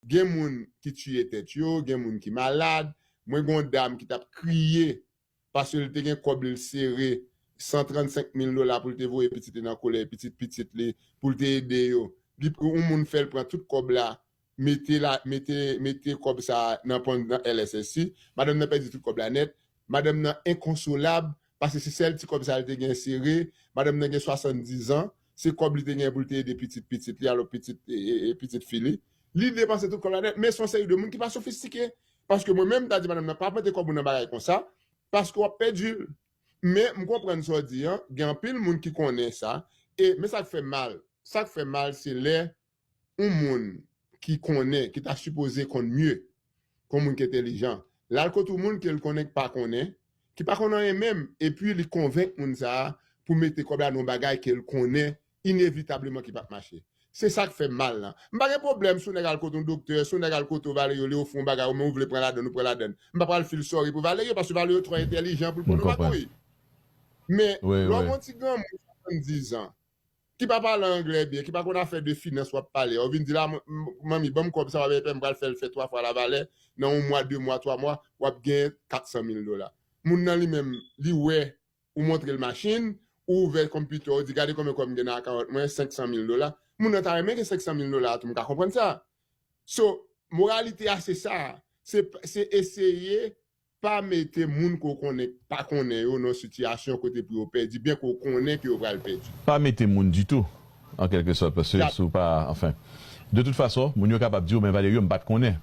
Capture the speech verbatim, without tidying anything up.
Gen moun ki tiye tèt yo, gen moun ki malad. Mwen gen yon dam ki t ap kriye paske li te gen kòb li, l sere san trannsenk mil dola pou l te voye pitit li nan kolèj, pitit pitit li, pou l te ede yo. Li, yon moun fè l pran tout kòb la, mete la, mete, mete kòb sa a nan pon, nan L S S I. Madanm nan pèdi tout kòb la nèt. Madanm nan enkonsolab, paske se sèl ti kòb sa a li te gen sere. Madanm nan gen swasanndiz an. Se kòb li te gen pou l te ede pitit pitit li, alò pitit, e, e, e, pitit fi li. Li depanse tout kòb la nèt, men se yon seri de moun ki pa sofistike. Paske mwen menm, m ta di madanm nan, pa mete kòb ou nan bagay konsa, paske w ap pèdi l. Men m konprann sa w di an, gen anpil moun ki konnen sa, e men sa k fè mal. Sa k fè mal, se lè yon moun ki konnen, ki ta sipoze konn mye, kon moun ki entèlijan, l al kote yon moun ke l konnen k pa konnen, ki pa konn anyen menm, epi li konvenk moun sa a pou mete kòb la nan yon bagay ke l konnen inevitableman ki p ap mache. Se sa k fè mal lan. M pa gen pwoblèm si yon nèg al kote yon doktè, si yon nèg al kote w, Valerio, li ofri yon bagay, ou menm ou vle pran ladann, ou pran ladann. M pa pral feel sorry pou Valerio, paske Valerio twò entèlijan pou l konn yon bagay. Men, lè w gen yon ti granmoun swasanndiz an, ki pa pale anglè byen, ki pa konn afè de finans w ap pale a, ou vin di la, "M-, m-, manmi, ban m kòb sa, w ap pè m pral fè l fè twa fwa lavalè, nan yon mwa, de mwa, twa mwa, w ap gen katsan mil dola." Moun nan li menm, li wè, ou montre l machin, ou ouvè konpitè, ou di, "Gade konbyen kòb m gen nan akawont mwen, senksan mil dola." Moun nan ta renmen gen senksan mil dola a tou, m ka konprann sa. So, moralite a se sa, se, se eseye pa mete moun ke w konnen k pa konnen yo nan sitiyasyon kote pou yo pèdi byen ke w konnen ke yo pral pèdi. Pa mete moun ditou, an kèlke sòt, paske si w pa, anfen. De tout fason, moun yo kapab di w, "Men Valerio, m pa t konnen."